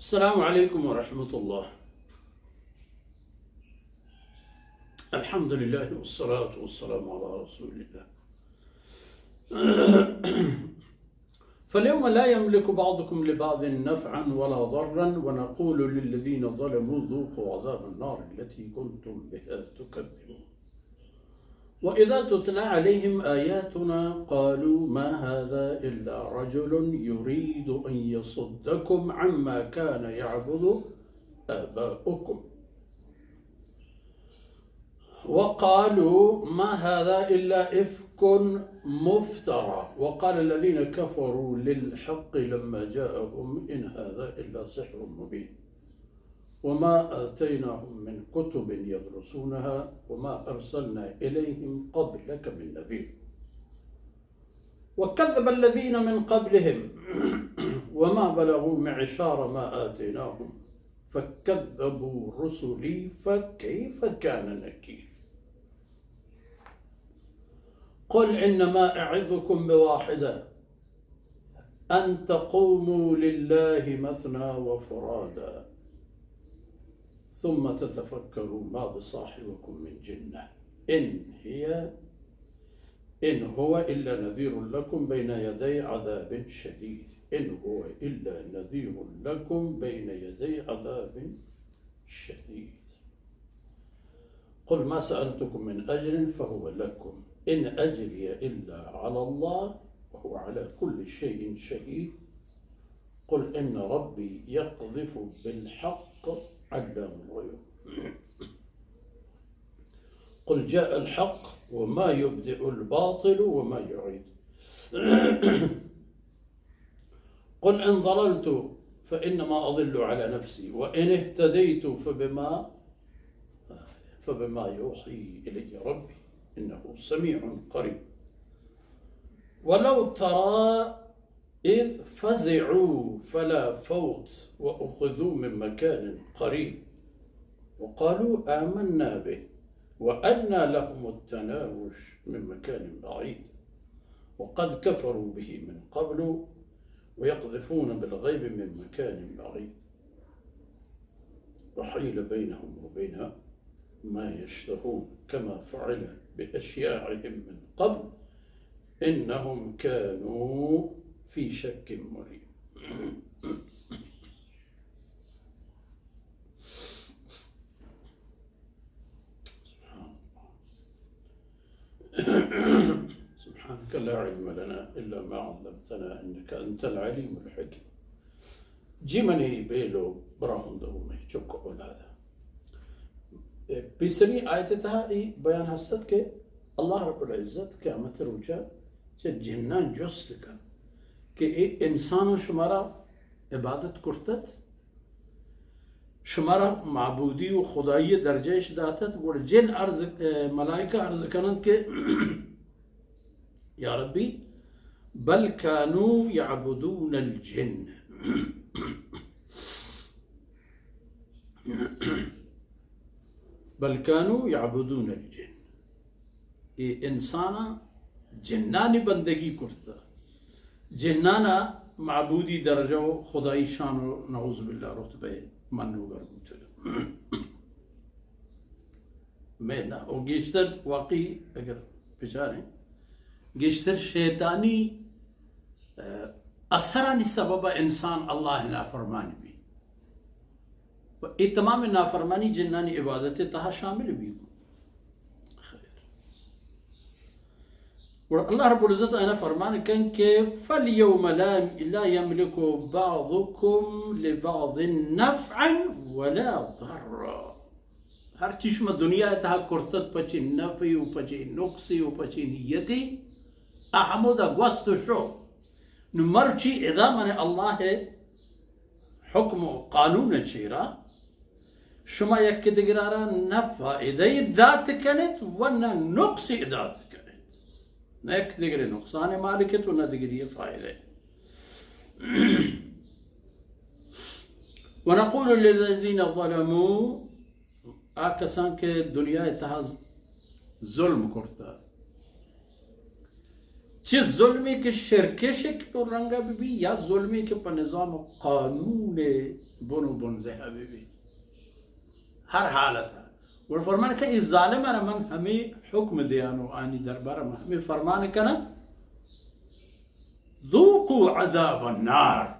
السلام عليكم ورحمة الله. الحمد لله والصلاة والسلام على رسول الله. فاليوم لا يملك بعضكم لبعض نفعا ولا ضرا، ونقول للذين ظلموا ذوقوا عذاب النار التي كنتم بها تكذبون. وإذا تتلى عليهم آياتنا قالوا ما هذا إلا رجل يريد أن يصدكم عما كان يعبد آباؤكم. وقالوا ما هذا إلا إفك مفترى، وقال الذين كفروا للحق لما جاءهم إن هذا إلا سحر مبين. وما آتيناهم من كتب يدرسونها وما أرسلنا إليهم قبلك من نذير. وكذب الذين من قبلهم وما بلغوا معشار ما آتيناهم فكذبوا رسلي فكيف كان نكير. قل إنما أعظكم بواحدة أن تقوموا لله مثنى وفرادى ثم تتفكروا ما بصاحبكم من جنة إن هي إن هو إلا نذير لكم بين يدي عذاب شديد. إن هو إلا نذير لكم بين يدي عذاب شديد. قل ما سألتكم من أجر فهو لكم إن أجري إلا على الله وهو على كل شيء شهيد. قل إن ربي يقذف بالحق علام الغيوب. قل جاء الحق وما يبدئ الباطل وما يعيد. قل إن ضللت فإنما أضل على نفسي وإن اهتديت فبما فبما يوحي إلي ربي إنه سميع قريب. ولو ترى إذ فزعوا فلا فوت وأخذوا من مكان قريب وقالوا آمنا به وأنى لهم التناوش من مكان بعيد وقد كفروا به من قبل ويقذفون بالغيب من مكان بعيد وحيل بينهم وبين ما يشتهون كما فعل بأشياعهم من قبل إنهم كانوا في شك مريب. سبحان الله. سبحانك لا علم لنا إلا ما علمتنا إنك أنت العليم الحكيم. جی منی بیل و براہند و مئے چک و اولاد. اے پیسری آیت تہا ای بیان ہستت کہ اللہ رب العزت قیامت روچا چہ جنان جست کن کہ اے انسان شمارا عبادت کرتت، شمارا معبودی و خدائی درجہ اش داتت، گڑا جن عرض، اے، ملائکہ عرض کننت کہ یا ربی، بل كانوا يعبدون الجن. بل كانوا يعبدون الجن. اے انساناں جنانی بندگی کرتہ، جنانا معبودی درجہ و خدائی شان و نعوذ باللہ رتبہ منوگر بوتہ. مئے نہ، و گیشتر واقعی اگر بچاریں، گیشتر شیطانی، اہ، اثرانی سبب انسان اللہ نافرمان بی. و اے تمام نافرمانی جنانی عبادت تہا شامل بی. خیر. گڑا اللہ رب العزت آیانا فرمان کن کہ فالیوم لا، لا یملک بعضکم لبعض نفعا ولا ضرا. ہر چی شما دنیا تہا کرتت پچی نفعی و پچی نقصی و پچی نیتی، آ ہمودا گوست و شو. نو مرچی ادا من اللہ حکم و قانون چیرا شما یک دگرارا نہ فائدہ دات کنت و نہ نقص دات کنت، نہ یک دگرے نقصان مالکت و نہ دگری فائدہ. ونقول للذین ظلموا، آ کسان کہ دنیا تہا ظلم کرتا، چہ ظلمے کہ شرک شکل و رنگا بہ بی یا ظلمے کہ پہ نظام و قانون بنو بنزہ بہ بی۔ ہر حالت ء۔ گڑا فرمان کہ اے ظالماں من ہمے حکم دیاں و آنی دربار ء من ہمے فرمان کناں، ذوقوا عذاب النار۔